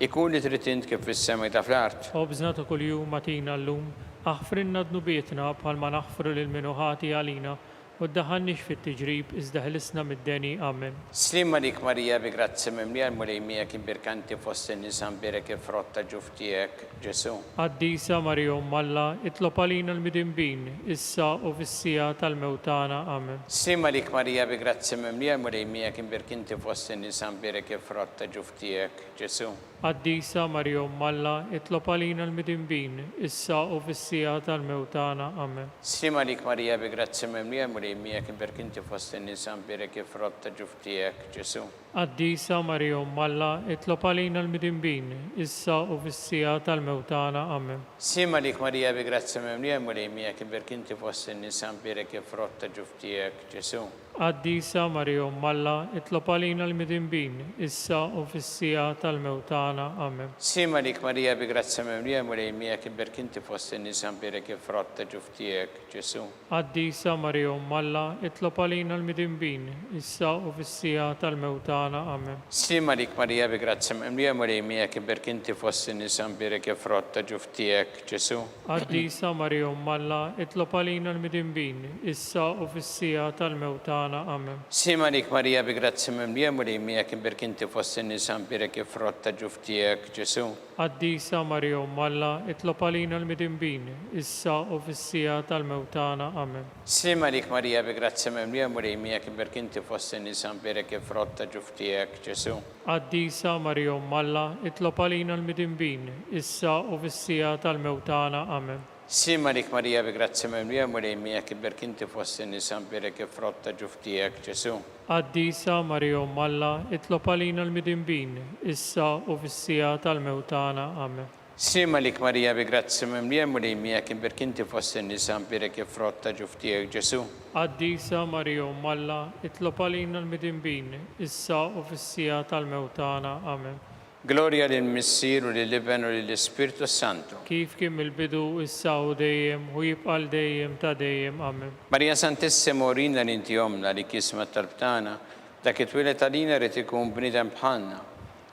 ikun li trid int kif fis-sema ta' fl-art. Ħobżna ta' kuljum agħtina llum, aħfrilna dnubietna bħalma naħfru lil min hu ħati għalina, U ddaħħalniex fit-tiġrib, iżda ħelisna mid-deni. Amen. Sliem għalik Marija bi grazzja mimlija l-Mulej miegħek imbierka inti fost in-nisa mbierek il-frott ta' ġuf tiegħek, Ġesù. Qaddisa Marija Omm Alla, itlob għalina l-midinbin, issa u fis-siegħa tal-mewt tagħna. Amen. Sliem għalik Marija bi grazzja mimlija l-Mulej miegħek imbierka inti fost in-nisa mbierek il-frott ta' ġuf tiegħek, Ġesù. Qaddisa Marija Omm Alla, itlob għalina l-midinbin, issa u fis-siegħa tal-mewt tagħna. Amen. Sliem għalik Marija bi grazzja mimlija l-Mulej miegħek imbierka inti fost in-nisa mbierek il-frott ta' ġuf tiegħek, Ġesù. Qaddisa Marija Omm Alla, itlob għalina l-midinbin, issa u fis-siegħa tal-mewt tagħna. Amen. Sliem għalik Marija bi grazzja mimlija l-Mulej miegħek imbierka inti fost in-nisa mbierek il-frott ta' ġuf tiegħek, Ġesù. Qaddisa Marija Omm Alla, itlob għalina l-midinbin, issa u fis-siegħa tal-mewt tagħna. Amen. Sliem għalik Marija bi grazzja mimlija l-Mulej miegħek imbierka inti fost in-nisa mbierek il-frott ta' ġuf tiegħek, Ġesù. Qaddisa Marija Omm Alla, itlob għalina l-midinbin, issa u fis-siegħa tal-mewt tagħna. Amen. Sliem għalik Marija bi grazzja mimlija l-Mulej miegħek imbierka inti fost in-nisa mbierek il-frott ta' ġuf tiegħek, Ġesù. Qaddisa Marija Omm Alla, itlob għalina l-midinbin, issa u fis-siegħa tal-mewt tagħna. Amen. Sliem għalik Marija bi grazzja mimlija l-Mulej miegħek imbierka inti fost in-nisa mbierek il-frott ta' ġuf tiegħek, Ġesù. Qaddisa Marija Omm Alla, itlob għalina l-midinbin, issa u fis-siegħa tal-mewt tagħna. Amen. Sliem għalik Marija bi grazzja mimlija l-Mulej miegħek imbierka inti fost in-nisa mbierek il-frott ta' ġuf tiegħek, Ġesù. Qaddisa Marija Omm Alla, itlob għalina l-midinbin, issa u fis-siegħa tal-mewt tagħna. Amen. Sliem għalik Marija bi grazzja mimlija l-Mulej miegħek imbierka inti fost in-nisa mbierek il-frott ta' ġuf tiegħek, Ġesù. Qaddisa Marija Omm Alla, itlob għalina l-midinbin, issa u fis-siegħa tal-mewt tagħna. Amen. Sliem għalik Marija bi grazzja mimlija l-Mulej miegħek imbierka inti fost in-nisa mbierek il-frott ta' ġuf tiegħek Ġesù. Qaddisa Marija Omm Alla, itlob għalina l-midinbin, issa u fis-siegħa tal-mewt tagħna. Amen. Glorja lill-Missier u lill-Iben u lill-Ispirtu s-Santu. Kif kien mill-bidu, issa u dejjem, u jibqa' għal dejjem ta' dejjem. Amen. Marija Santissima urina li inti Ommna li kisma t-talb tagħna, dak li twieled għalina ried ikun bniedem bħalna.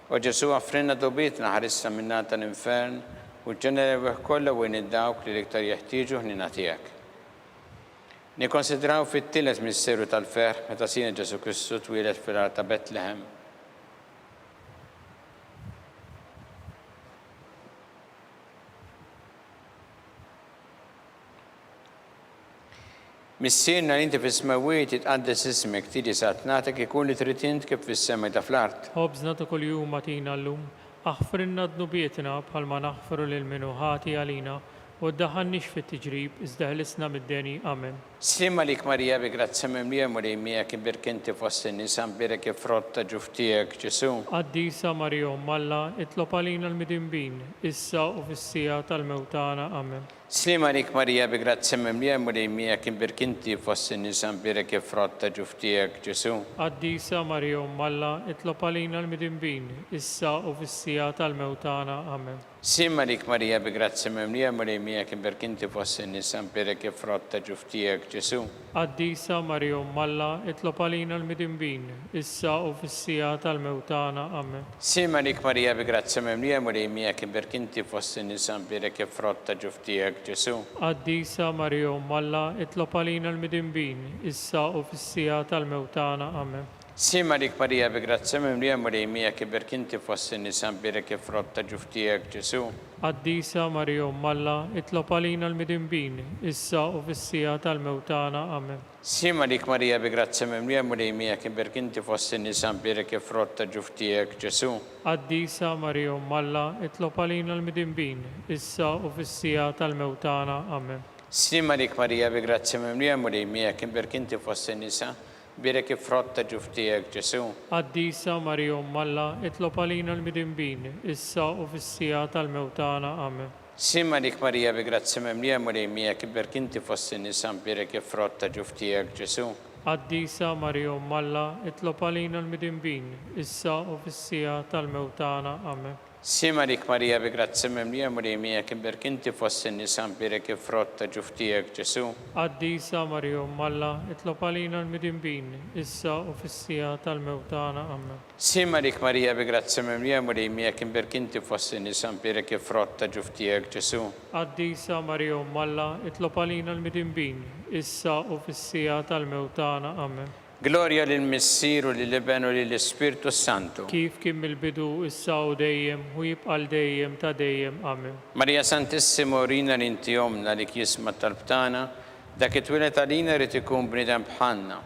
O Ġesù aħfrilna dnubietna ħarisna min-nar tal-infern u ġġenna l-erwieħ kollha u għin lil dawk li l-iktar jeħtieġu l-ħniena tiegħek. Nikkonsidraw fit-tielet misteru tal-ferħ meta Sidna Ġesù Kristu twieled fil-għar ta' Betlehem. Missierna li inti fis-smewwiet, jitqaddes ismek, tiġi saltnatek, ikun li trid int kif fis-sema ida fl-art. Ħobżna ta' kuljum agħtina llum. Aħfrilna dnubietna bħalma naħfru lil min hu ħati għalina, u ddaħħalniex fit-tiġrib, iżda ħlisna mid-deni. Amen. Sliem għalik Marija bi grazzja mimlija l-Mulej miegħek imbierk inti fost in-nisa mbierek il-frott ta' ġuf tiegħek Ġesù. Qaddisa Marija Omm Alla itlob għalina l-midinbin, issa u fis-siegħa tal-mewt tagħna. Amen. Sliem għalik Marija bi grazzja mimlija l-Mulej miegħek imbierk inti fost in-nisa mbierek il-frott ta' ġuf tiegħek Ġesù. Qaddisa Marija Omm Alla itlob għalina l-midinbin, issa u fis-siegħa tal-mewt tagħna. Amen. Sliem għalik Marija bi grazzja mimlija l-Mulej miegħek imbierk inti fost in-nisa mbierek il-frott ta' ġuf tiegħek Ġesù. Qaddisa Marija Omm Alla itlob għalina l-midinbin, issa u fis-siegħa tal-mewt tagħna. Amen. Sliem għalik Marija bi grazzja mimlija l-Mulej miegħek imbierk inti fost in-nisa mbierek il-frott ta' ġuf tiegħek Ġesù. Qaddisa Marija Omm Alla itlob għalina l-midinbin, issa u fis-siegħa tal-mewt tagħna. Amen. Sliem għalik Marija bi grazzja mimlija l-Mulej miegħek iberk inti fost in-nisa mbierek il-frott ta' ġuf tiegħek Ġesù. Qaddisa Marija Omm Alla, itlob għalina l-midinbin, issa u fis-siegħa tal-mewt tagħna. Amen. Sliem għalik Marija bi grazzja mimlija l-Mulej miegħek iberk inti fost in-nisa mbierek il-frott ta' ġuf tiegħek Ġesù. Qaddisa Marija Omm Alla, itlob għalina l-midinbin, issa u fis-siegħa tal-mewt tagħna. Amen. Sliem għalik Marija bi grazzja mimlija l-Mulej miegħek iberk inti fost in-nisa Bierek il-frott ta' ġuf tiegħek, Ġesù. Qaddisa Marija Omm Alla, itlob għalina l-midinbin, issa u fis-siegħa tal-mewt tagħna. Amen. Sliem għalik Marija bi grazzja mimlija l-Mulej miegħek iberk inti fost in-nisa mbierek il-frott ta' ġuf tiegħek, Ġesù. Qaddisa Marija Omm Alla, itlob għalina l-midinbin, issa u fis-siegħa tal-mewt tagħna. Amen. Sliem għalik Marija bi grazzja mimlija l-Mulej miegħek imbierk inti fost in-nisa mbierek il-frott ta' ġuf tiegħek Ġesù. Qaddisa Marija Omm Alla, itlob għalina l-midinbin, issa u fis-siegħa tal-mewt tagħna. Amen. Sliem għalik Marija bi grazzja mimlija l-Mulej miegħek imbierk inti fost in-nisa mbierek il-frott ta' ġuf tiegħek Ġesù. Qaddisa Marija Omm Alla, itlob għalina l-midinbin, issa u fis-siegħa tal-mewt tagħna. Amen. Glorja lill-Missier u lill-Iben u lill-Ispirtu s-Santu. Kif kien mill-bidu, issa u dejjem, u jibqa' għal dejjem ta' dejjem. Amen. Marija Santissima urina li inti Ommna li jisma' t-talb tagħna, dak li twieled għalina jrid ikun bniedem bħalna.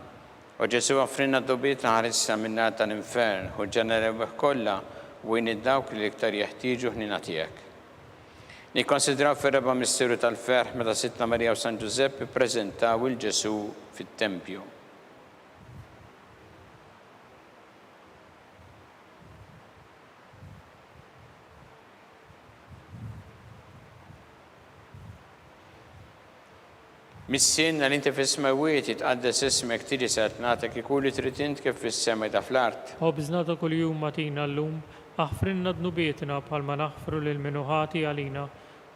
O Ġesù offrilna dnubietna ħarisna min-nar tal-infern, ħu l-ġenna l-erwieħ kollha u għin lil dawk li l-iktar jeħtieġu ħniena tiegħek. Nikkonsidraw fir-raba' misteru tal-ferħ meta Sidtna Marija u San Ġużepp ippreżentaw 'il Ġesù fit-tempju. Missierna li inti fis-smewwiet, jitqaddes ismek, tiġi saltnatek, ikun li trid int kif fis-sema ida fl-art. Ħobżna ta' kuljum agħtina llum, aħfrilna dnubietna bħalma naħfru lil min hu ħati għalina,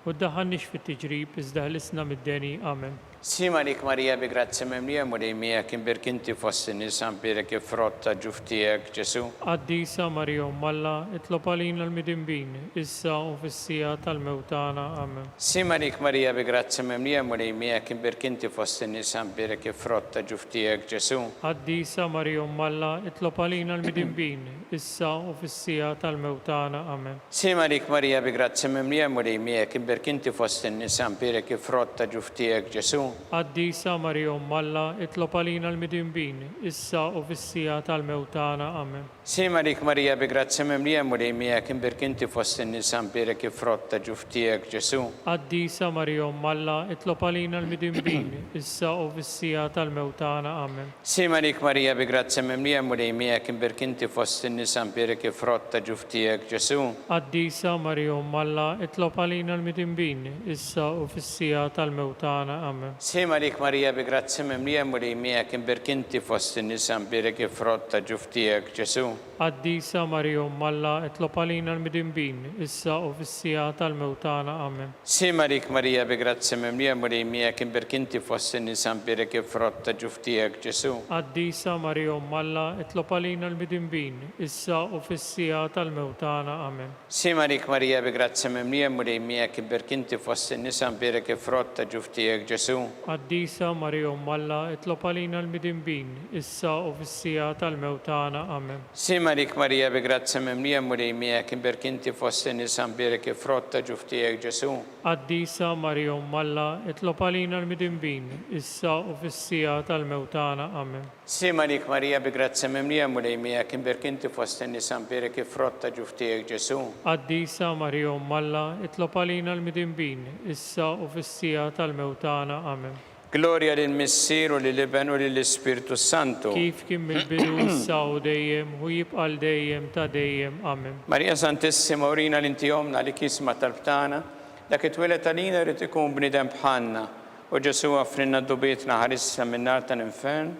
U ddaħħalniex fit-tiġrib, iżda ħlisna mid-deni. Amen. Sliem għalik Marija bi grazzja mimlija Mulej miegħek imbierk inti fost in-nisa mbierek il-frott ta' ġuf tiegħek Ġesù. Qaddisa Marija Omm Alla, itlob għalina l-midinbin, issa u fis-siegħa tal-mewt tagħna. Amen. Sliem għalik Marija bi grazzja mimlija Mulej miegħek imbierk inti fost in-nisa mbierek il-frott ta' ġuf tiegħek Ġesù. Qaddisa Marija Omm Alla, itlob għalina l-midinbin, issa u fis-siegħa tal-mewt tagħna. Amen. Sliem għalik Marija bi grazzja mimlija l-Mulej miegħek imbierk inti fost in-nisa mbierek il-frott ta' ġuf tiegħek Ġesù. Qaddisa Marija Omm Alla, itlob għalina l-midinbin, issa u fis-siegħa tal-mewt tagħna. Amen. Sliem għalik Marija bi grazzja mimlija l-Mulej miegħek imbierk inti fost in-nisa mbierek il-frott ta' ġuf tiegħek Ġesù. Qaddisa Marija Omm Alla, itlob għalina l-midinbin, issa u fis-siegħa tal-mewt tagħna. Amen. Sliem għalik Marija bi grazzja mimlija l-Mulej miegħek imbierk inti fost in-nisa mbierek il-frott ta' ġuf tiegħek Ġesù. Qaddisa Marija Omm Alla, itlob għalina l-midinbin, issa u fis-siegħa tal-mewt tagħna. Amen. Sliem għalik Marija bi grazzja mimlija l-Mulej miegħek imbierk inti fost in-nisa mbierek il-frott ta' ġuf tiegħek Ġesù. Qaddisa Marija Omm Alla, itlob għalina l-midinbin, issa u fis-siegħa tal-mewt tagħna. Amen. Sliem għalik Marija bi grazzja mimlija l-Mulej miegħek imbierk inti fost in-nisa mbierek il-frott ta' ġuf tiegħek Ġesù. Qaddisa Marija Omm Alla, itlob għalina l-midinbin, issa u fis-siegħa tal-mewt tagħna. Amen. Sliem għalik Marija bi grazzja mimlija l-Mulej miegħek imbierk inti fost in-nisa mbierek il-frott ta' ġuf tiegħek Ġesù. Qaddisa Marija Omm Alla, itlob għalina l-midinbin, issa u fis-siegħa tal-mewt tagħna. Amen. Sliem għalik Marija bi grazzja mimlija l-Mulej miegħek imbierk inti fost in-nisa mbierek il-frott ta' ġuf tiegħek Ġesù. Qaddisa Marija Omm Alla, itlob għalina l-midinbin, issa u fis-siegħa tal-mewt tagħna. Amen. Sliem għalik Marija bi grazzja mimlija l-Mulej miegħek imbierk inti fost in-nisa mbierek il-frott ta' ġuf tiegħek Ġesù. Qaddisa Marija Omm Alla, itlob għalina l-midinbin, issa u fis-siegħa tal-mewt tagħna. Amen. Glorja lill-Missier u lill-Iben u lill-Ispirtu s-Santu. Kif kien mill-bidu, issa u dejjem, u jibqa' għal dejjem ta' dejjem. Amen. Marija Santissima urina li inti Ommna li kisma t-talb tagħna, dak li twieled għalina jrid ikun bniedem bħalna, O Ġesù, aghfrilna dnubietna, ħarisna min-nar tal-infern,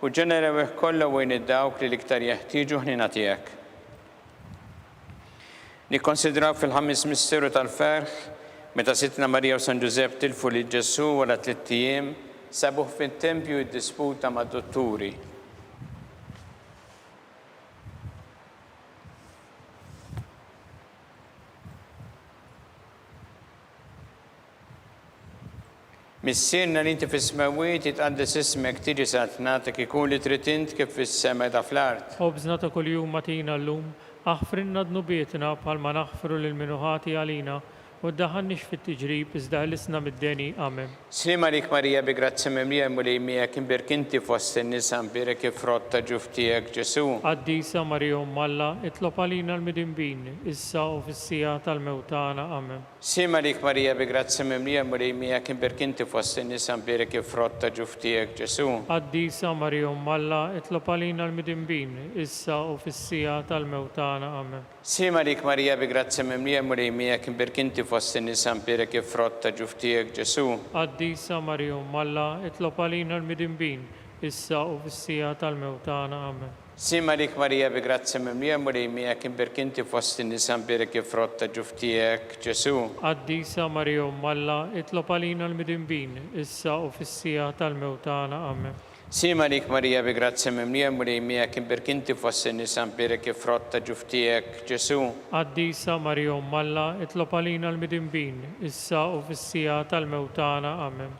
u ġenna l-erwieħ kollha u għin lil dawk li l-iktar jeħtieġu ħniena tiegħek. Nikkonsidraw fil-ħames misteru tal-ferħ, meta Sidtna Marija u San Ġużepp tilfu lil Ġesù wara tlitt ijiem, sabuh fit-tempju jiddisputa mad-dutturi. Missierna li inti fis-smewwiet, jitqaddes ismek, tiġi saltnatek, ikun li trid int kif fis-sema qiegħda fl-art. Ħobżna ta' kuljum agħtina llum, aħfrilna dnubietna bħalma naħfru lil min hu ħati għalina, u ddaħħalniex fit-tiġrib iżda ħlisna mid-deni. Amen. Sliem għalik Marija bi grazzja mimlija l-Mulej miegħek, imbierk inti fost in-nisa, imbierek il-frott ta' ġuf tiegħek Ġesù. Qaddisa Marija Omm Alla, itlob għalina l-midinbin, issa u fis-siegħa tal-mewt tagħna. Amen. Sliem għalik Marija bi grazzja mimlija l-Mulej miegħek imbierk inti fost in-nisa mbierek il-frott ta' ġuf tiegħek Ġesù. Qaddisa Marija Omm Alla, itlob għalina l-midinbin, issa u fis-siegħa tal-mewt tagħna. Amen. Sliem għalik Marija bi grazzja mimlija l-Mulej miegħek imbierk inti fost in-nisa mbierek il-frott ta' ġuf tiegħek Ġesù. Qaddisa Marija Omm Alla, itlob għalina l-midinbin, issa u fis-siegħa tal-mewt tagħna. Amen. Sliem għalik Marija bi grazzja mimlija l-Mulej miegħek imbierk inti fost in-nisa mbierek il-frott ta' ġuf tiegħek Ġesù. Qaddisa Marija Omm Alla, itlob għalina l-midinbin, issa u fis-siegħa tal-mewt tagħna. Amen. Sliem għalik Marija bi grazzja mimlija l-Mulej miegħek imbierk inti fost in-nisa mbierek il-frott ta' ġuf tiegħek Ġesù. Qaddisa Marija Omm Alla, itlob għalina l-midinbin, issa u fis-siegħa tal-mewt tagħna. Amen.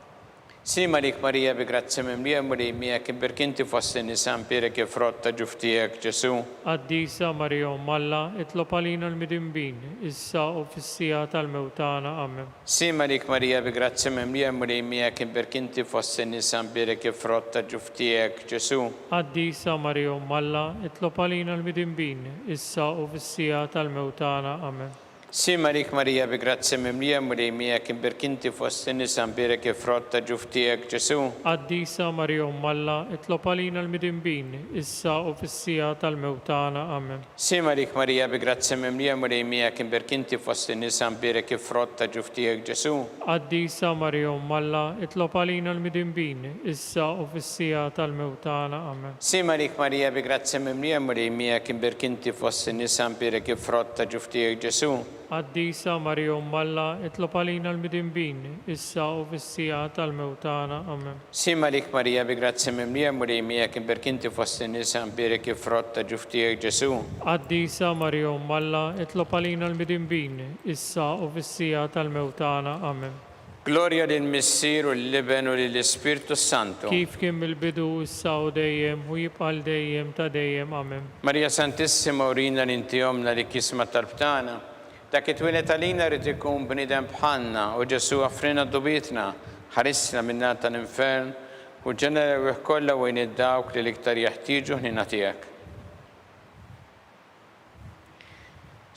Sliem għalik Marija bi grazzja mimlija l-Mulej miegħek imbierk inti fost in-nisa mbierek il-frott ta' ġuf tiegħek Ġesù. Qaddisa Marija Omm Alla, itlob għalina l-midinbin, issa u fis-siegħa tal-mewt tagħna. Amen. Sliem għalik Marija bi grazzja mimlija l-Mulej miegħek imbierk inti fost in-nisa mbierek il-frott ta' ġuf tiegħek Ġesù. Qaddisa Marija Omm Alla, itlob għalina l-midinbin, issa u fis-siegħa tal-mewt tagħna. Amen. Sliem għalik Marija bi grazzja mimlija l-Mulej miegħek imbierk inti fost in-nisa mbierek il-frott ta' ġuf tiegħek Ġesù. Qaddisa Marija Omm Alla, itlob għalina l-midinbin, issa u fis-siegħa tal-mewt tagħna. Amen. Sliem għalik Marija bi grazzja mimlija l-Mulej miegħek imbierk inti fost in-nisa mbierek il-frott ta' ġuf tiegħek Ġesù. Qaddisa Marija Omm Alla, itlob għalina l-midinbin, issa u fis-siegħa tal-mewt tagħna. Amen. Sliem għalik Marija bi grazzja mimlija l-Mulej miegħek imbierk inti fost in-nisa mbierek il-frott ta' ġuf tiegħek Ġesù. Qaddisa Marija Omm Alla, itlob għalina l-midinbin, issa u fis-siegħa tal-mewt tagħna. Amen. Sliem għalik Marija bi grazzja mimlija l-Mulej miegħek imbierk inti fost in-nisa mbierek il-frott ta' ġuf tiegħek Ġesù. Qaddisa Marija Omm Alla, itlob għalina l-midinbin, issa u fis-siegħa tal-mewt tagħna. Amen. Glorja lill-Missier u lill-Iben u lill-Ispirtu s-Santu. Kif kien mill-bidu, issa u dejjem, u jibqa' għal dejjem ta' dejjem. Amen. Marija Santissima urina li inti Ommna li kisma t-talb tagħna. Dak li twieled għalina ried ikun bniedem bħalna, o Ġesù aghfrilna dnubietna, ħarisna min-nar tal-infern, u ġenna l-erwieħ kollha u għin 'il dawk li l-iktar jeħtieġu ħniena tiegħek.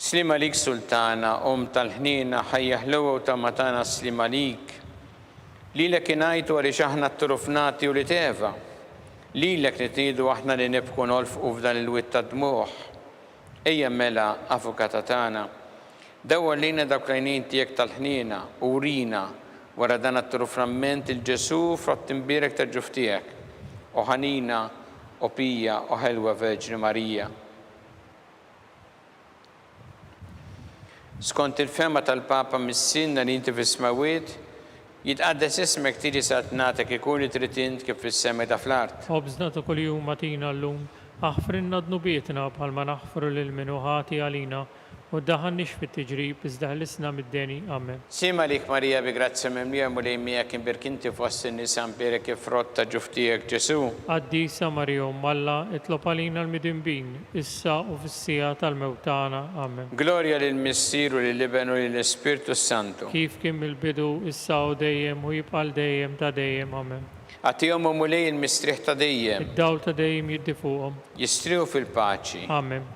Sliem għalik Sultana, Omm tal-ħniena, ħajja ħlewwa u tama tagħna sliem għalik. Lilek ingħajtu għaliex aħna tturufnati ulied Eva. Lilek nitniedu aħna li nibku nolfqu f'dan il-wied tad-dmugħ. Ejja mela, Avukata tagħna, dawwar lejna dawk l-għajnejn tiegħek tal-ħniena u wrina, wara dan għat-turuframment, 'il Ġesù, frott imbierek tal-ġuf tiegħek. O ħanina, o pija, o ħelwa Verġni Marija. Skont il-fehma tal-Papa Missierna li inti fis-smewwiet, jitqaddes ismek tiġi saltnatek ikun li trid int kif fis-sema qiegħda fl-art. Ħobżna ta' kuljum agħtina llum, aħfrilna dnubietna bħalma naħfru lil min hu ħati għalina, U ddaħħalniex fit-tiġrib, iżda ħlisna mid-deni. Amen. Sliem għalik Marija bi grazzja mimlija l-Mulej miegħek imbierk inti fost in-nisa mbierek il-frott ta' ġuf tiegħek Ġesù. Qaddisa Marija Omm Alla, itlob għalina l-midinbin, issa u fis-siegħa tal-mewt tagħna. Amen. Glorja lill-Missier u lill-Iben u lill-Ispirtu s-Santu. Kif kien mill-bidu, issa u dejjem, u jibqa' għal dejjem ta' dejjem. Amen. Agħtihom, o Mulej, il-mistrieħ ta' dejjem. Id-dawl ta' dejjem jiddi fuqhom. Jistrieħu fil-paċi. Amen.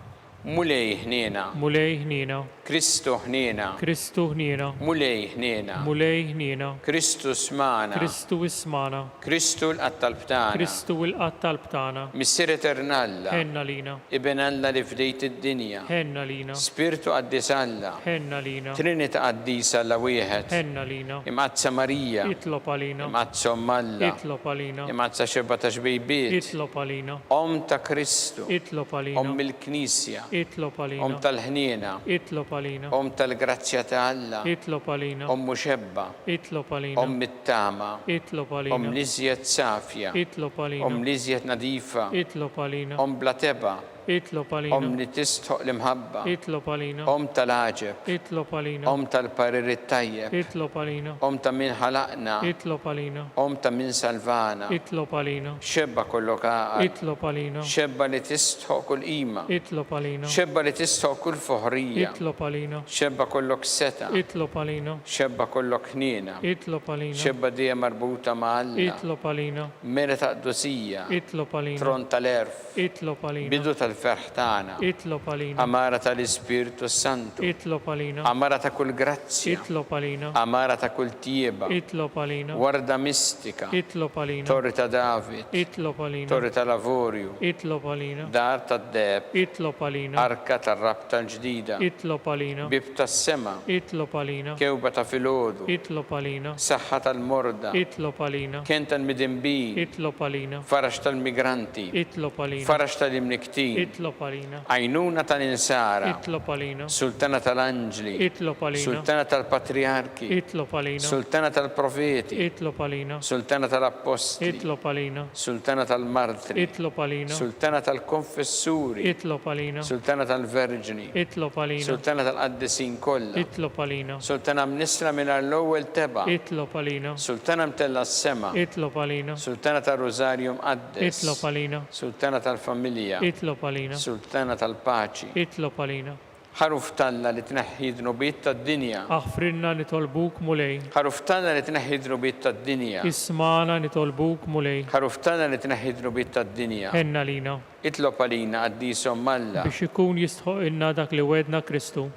Mulej ħniena. Mulej ħniena. Kristu ħniena. Kristu ħniena. Mulej ħniena. Mulej ħniena. Kristu smagħna. Kristu ismagħna. Kristu ilqa' t-talb tagħna. Kristu ilqa' t-talb tagħna. Missier Etern Alla. Ħenn għalina. Iben Alla li fdejt id-dinja. Ħenn għalina. Spirtu Qaddis Alla. Ħenn għalina. Trinita Qaddisa Alla wieħed. Ħenn għalina. Imqaddsa Marija. Itlob għalina. Imqaddsa Omm Alla. Itlob għalina. Imqaddsa Xebba ta' Xbejbiet. Itlob għalina. Omm ta' Kristu. Itlob għalina. Omm il-Knisja. Itlob għalina. Omm tal-ħniena. Itlob għalina. Omm tal-grazzja ta' Alla. Itlob għalina. Omm muxebba. Itlob għalina. Omm it-tama. Itlob għalina. Omm l-iżjed safja. Itlob għalina. Omm l-iżjed nadifa. Itlob għalina. Omm bla tebgħa. Itlob għalina. Omm li tistħoq l-imħabba. Itlob għalina. Omm tal-għaġeb. Itlob għalina. Omm tal-parir it-tajjeb. Itlob għalina. Omm ta' min ħalaqna. Itlob għalina. Omm ta' min salvana. Itlob għalina. Xebba kollok għaqal. Itlob għalina. Xebba li tistħoq kull qima. Itlob għalina. Xebba li tistħoq kull foħrija. Itlob għalina. Xebba kollok setgħa. Itlob għalina. Xebba kollok ħniena. Itlob għalina. Xebba dejjem marbuta ma' Alla. Itlob għalina. Mera ta' qdusija. Itlob għalina. Tron tal-għerf. Itlob għalina. Bidu tal-ferħ tagħna. Itlob għalina. Għamara tal-Ispirtu s-Santu. Itlob għalina. Għamara ta' kull grazzja. Itlob għalina. Għamara ta' kull tjieba. Itlob għalina. Warda mistika. Itlob għalina. Torri ta' David. Itlob għalina. Torri tal-avorju. Itlob għalina. Dar tad-deheb. Itlob għalina. Arka tar-rabta l-ġdida. Itlob għalina. Bieb tas-sema. Itlob għalina. Kewba ta' filgħodu. Itlob għalina. Saħħa tal-morda. Itlob għalina. Kenn tal-midinbin. Itlob għalina. Faraġ tal-migranti. Itlob għalina. Faraġ tal-imnikktin. Itlob għalina. Għajnuna tal-insara. Itlob għalina. Sultana tal-anġli. Itlob għalina. Sultana tal-patrijarki. Itlob għalina. Sultana tal-profeti. Itlob għalina. Sultana tal-appostli. Itlob għalina. Sultana tal-martri. Itlob għalina. Sultana tal-konfessuri. Itlob għalina. Sultana tal-verġni. Itlob għalina. Sultana tal-qaddisin kollha. Itlob għalina. Sultana mnissla mingħajr l-ewwel tebgħa. Itlob għalina. Sultana mtellgħa s-sema. Itlob għalina. Sultana tar-Rużarju Mqaddes. Itlob għalina. Sultana tal-familja. Itlob għalina. Sultana tal-paċi. Itlob għalina. Ħaruf t'Alla li tneħħi d-dnubiet tad-dinja. Aħfrilna nitolbuk, Mulej. Ħaruf t'Alla li tneħħi d-dnubiet tad-dinja. Ismagħna nitolbuk, Mulej. Ħaruf t'Alla li tneħħi d-dnubiet tad-dinja. Ħenn għalina. Itlob għalina, Qaddis Omm Alla. Biex ikun jistħoqqilna dak li wegħdna Kristu.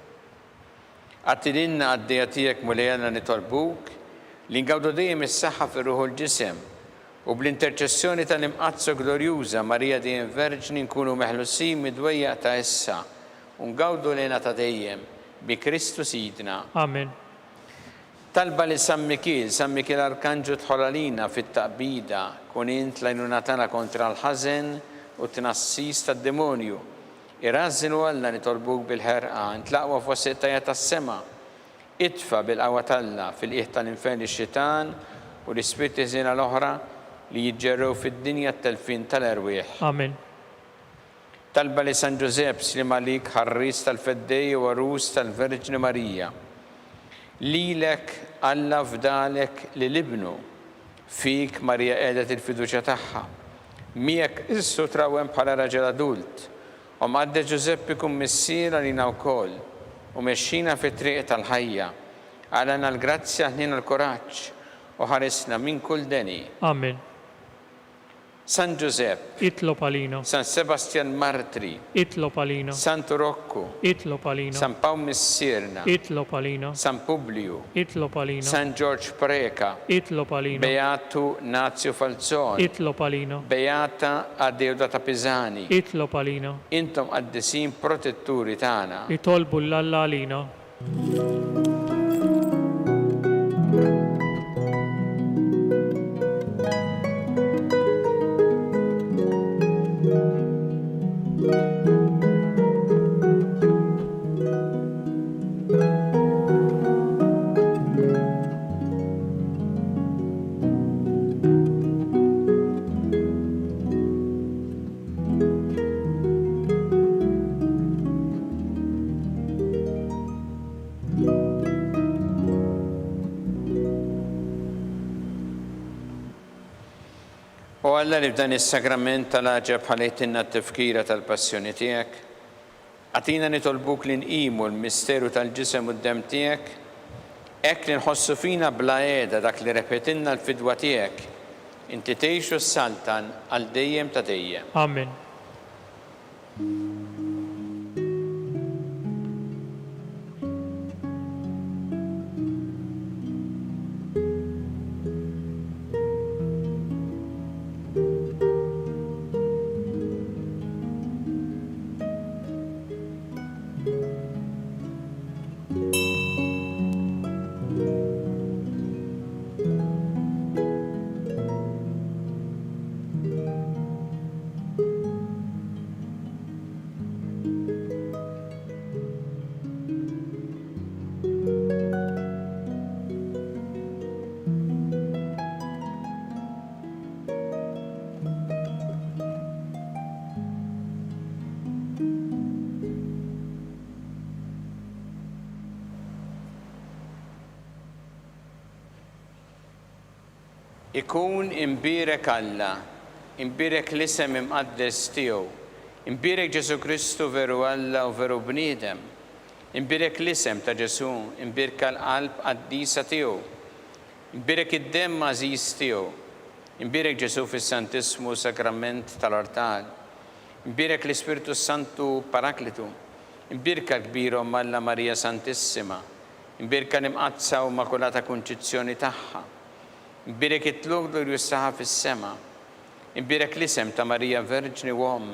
Agħti lilna qaddejja tiegħek Mulej Alla nitolbuk li ngawdu dejjem is-saħħa fir-ruħ u l-ġisem, u bl-interċessjoni tal-Imqaddsa u Glorjuża Marija dejjem Verġni nkunu meħlusin mid-dwejjaq ta' issa u ngawdu l-hena ta' dejjem, bi Kristu Sidna. Amen. Talba lil San Mikiel, San Mikiel Arkanġlu dħol għalina fit-taqbida, kun int l-għajnuna tagħna kontra l-ħażen u t-tnassis tad-demonju. Irażżin o Alla nitolbuk bil-ħerqa, int l-aqwa fost il-qtajja tas-sema. Itfa' bil-qawwa t'Alla fil-qiegħ tal-infern lix-xitan u l-ispirti ħżiena l-oħra li jiġġerrew fid-dinja t-telfien tal-erwieħ. Amen. Talba li San Ġużepp, sliem għalik, ħarries tal-Feddej u għarus tal-Verġni Marija. Lilek Alla fdalek lil Ibnu. Fik Marija qiegħdet il-fiduċja tagħha. Miegħek Kristu trawwem bħala raġel adult. O Mqaddes Ġużeppi kun missier għalina wkoll u mexxina fit-triq tal-ħajja. Agħlana l-grazzja, ħniena l-kuraġġ u ħarisna minn kull deni. Amen. San Ġużepp. Itlob għalina. San Sebastjan Martri. Itlob għalina. Santu Rokku. Itlob għalina. San Pawl Missierna. Itlob għalina. San Publiju. Itlob għalina. San Ġorġ Preca. Itlob għalina. Beatu Nazio Falzon. Itlob għalina. Beata Adeodata Pisani. Itlob għalina. Intom qaddisin protetturi tagħna. Itolbu 'l Alla għalina. Alla li f'dan is-sagrament tal-għaġeb ħalejtilna t-tifkira tal-passjoni tiegħek, agħtina nitolbuk li nqimu l-misteru tal-ġisem u d-demm tiegħek, hekk li nħossu fina bla qiegħda dak li rebħitilna l-fidwa tiegħek, inti tgħix u ssaltan għal dejjem ta' dejjem. Amen. Ikun imbierek Alla, imbierek l-isem imqaddes tiegħu, imbierek Ġesù Kristu veru Alla u veru bniedem, imbierek l-isem ta' Ġesù, imbierka l-qalb qaddisa tiegħu, imbierek id-demm għażiż tiegħu, imbierek Ġesù fis-Santissmu Sagrament tal-Artal, imbierek l-Ispirtu s-Santu Paraklitu, imbierka l-kbira Omm Alla Marija Santissima, Imbierka l-Imqaddsa u Immakulata Kunċizzjoni tagħha. Imbierek it-tlugħ glorjuż tagħha fis-sema. Imbierek l-isem ta' Marija Verġni u Omm.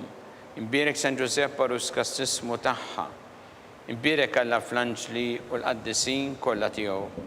Imbierek San Ġużepp għarus kastissmu tagħha. Imbierek Alla fl-anġli u l-qaddisin kollha tiegħu.